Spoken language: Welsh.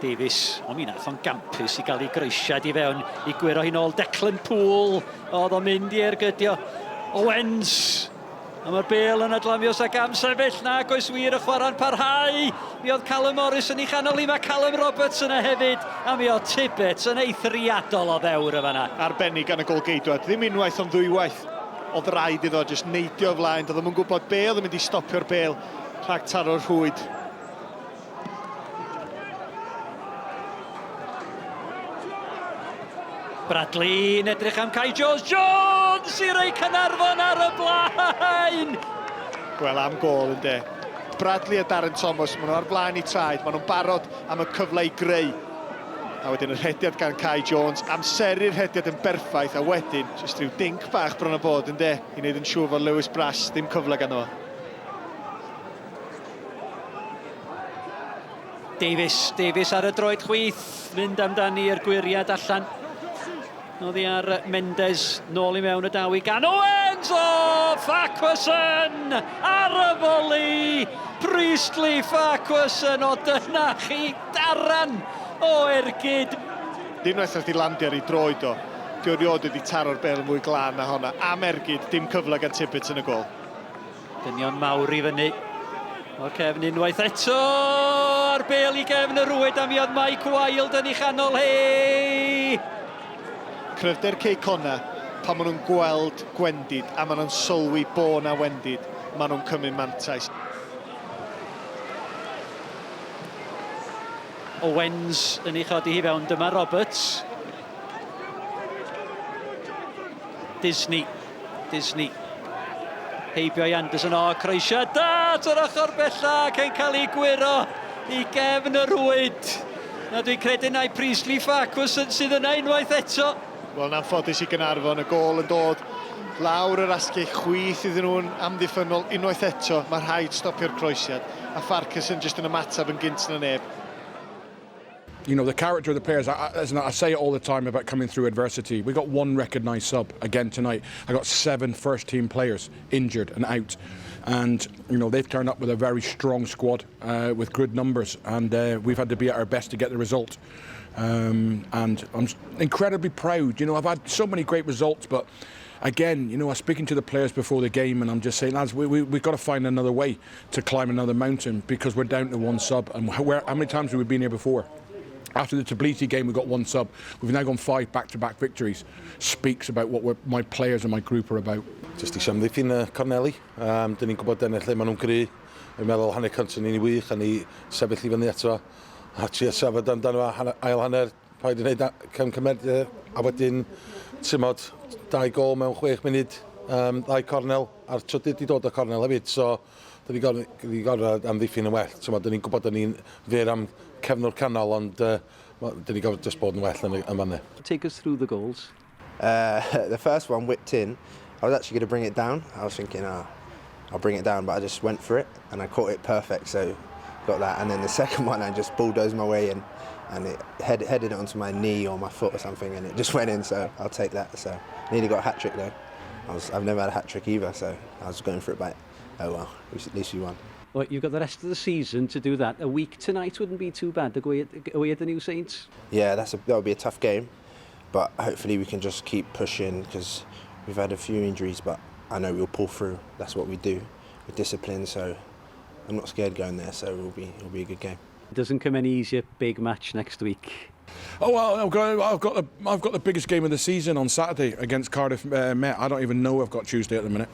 Davies, o mi nath o'n gampus i gael ei groesiad i fewn i gwyro hi'n ôl Declan Poole, oedd o'n mynd i ergydio. Owens, a mae'r bel yn adlamios ac am sefyll, nag oes wir y chwarae'n parhau. Mi oedd Callum Morris yn ei chanol hi, mae Callum Roberts yna hefyd, a mi oedd Tibbets yn eithriadol o ddewr y fanna. Arbennig gan y golgeidwad, ddim unwaith ond ddwywaith oedd rhaid iddo jyst neidio o flaen, doedd ddim yn gwybod be oedd yn mynd i stopio'r bel rhag taro'r rhwyd. Bradley yn edrych am Kai Jones. Jones i roi Caernarfon ar y blaen! Wel, am gôl ynde. Bradley a Darren Thomas, maen nhw ar flaen i traed, maen nhw'n barod am y cyfle i greu. A wedyn y rhediad gan Kai Jones, amseru'r rhediad yn berffaith, a wedyn, jyst rhyw dink bach bron o bod ynde, i wneud yn siŵr fod Lewis Brass ddim cyfle ganddo fo. Davies, Davies ar y droed chwith, mynd amdani i'r gwyriad allan. Oddi ar Mendes, nôl i mewn y daw i gan Owens! O, Farquharson ar y foli! Priestley Farquharson, o dyna chi daran o ergyd. Dim unwaith nath i landio ar ei droed o. Dio rioed wedi taro'r bêl yn fwy glân na honna. Am ergyd, dim cyfle gan Tibbets yn y gôl. Dynion mawr i fyny. O'r cefn unwaith eto! A'r bêl i gefn y rwyd a mi oedd Mike Wilde yn ei chanol hi! Cryfder Cei Connah pan maen nhw'n gweld gwendid a maen nhw'n sylwi bo 'na wendid, maen nhw'n cymryd mantais. Owens yn ei chodi hi fewn, dyma Roberts. Disney. Disney. Heibio i Anderson, o, croesiad da at yr ochr bella ac yn cael ei gwyro i gefn y rhwyd. Na dwi'n credu nai Priestley Farquharson sydd yna unwaith eto. Wel, yn anffodus i Gaernarfon, y gôl yn dod lawr yr asgell chwith iddyn nhw'n amddiffynnol unwaith eto. Mae rhaid stopio'r croesiad, a Farquharson jyst yn ymateb yn gynt na neb. You know, the character of the players, I, I, I say it all the time about coming through adversity. We got one recognised sub again tonight. I got seven first team players injured and out. And, you know, they've turned up with a very strong squad uh, with good numbers. And uh, we've had to be at our best to get the result. Um, and I'm incredibly proud. You know, I've had so many great results, but again, you know, I was speaking to the players before the game and I'm just saying, lads, we, we, we've got to find another way to climb another mountain because we're down to one sub. And where, how many times have we been here before? After the Tbilisi game, we got one sub. We've now gone five back-to-back -back victories. Speaks about what we're, my players and my group are about. Just eisiau amddiffyn y corneli. Um, dyn ni'n gwybod dyna lle maen nhw'n gry. Dwi'n meddwl hanner cyntaf ni'n wych a ni sefyll i fyny eto. A trio sefyll amdano fo ail hanner paid yn gwneud camgymeriadau a wedyn tymod dau gol mewn chwech munud, um, ddau cornel a'r trydydd di dod o cornel hefyd, so dyn ni gorfod, ni gorfod amddiffyn yn well. Tymod, dyn ni'n gwybod dyn ni'n fyr am cefnwr canol, ond uh, dyn ni gorfod just bod yn well yn, yn fanna. Take us through the goals. Uh, the first one whipped in. I was actually going to bring it down. I was thinking, oh, I'll bring it down, but I just went for it and I caught it perfect, so got that. And then the second one, I just bulldozed my way in and it head, headed it onto my knee or my foot or something, and it just went in, so I'll take that. So nearly got a hat trick though. I was, I've never had a hat trick either, so I was going for it, but oh well, at least we won. Well, you've got the rest of the season to do that. A week tonight wouldn't be too bad, away at, away at the New Saints. Yeah, that's a, that'll be a tough game but hopefully we can just keep pushing because we've had a few injuries, but I know we'll pull through. That's what we do. We're disciplined, so I'm not scared going there, so it'll be, it'll be a good game. It doesn't come any easier, big match next week. Oh well, I've got, I've got the I've got the biggest game of the season on Saturday against Cardiff uh, Met. I don't even know I've got Tuesday at the minute.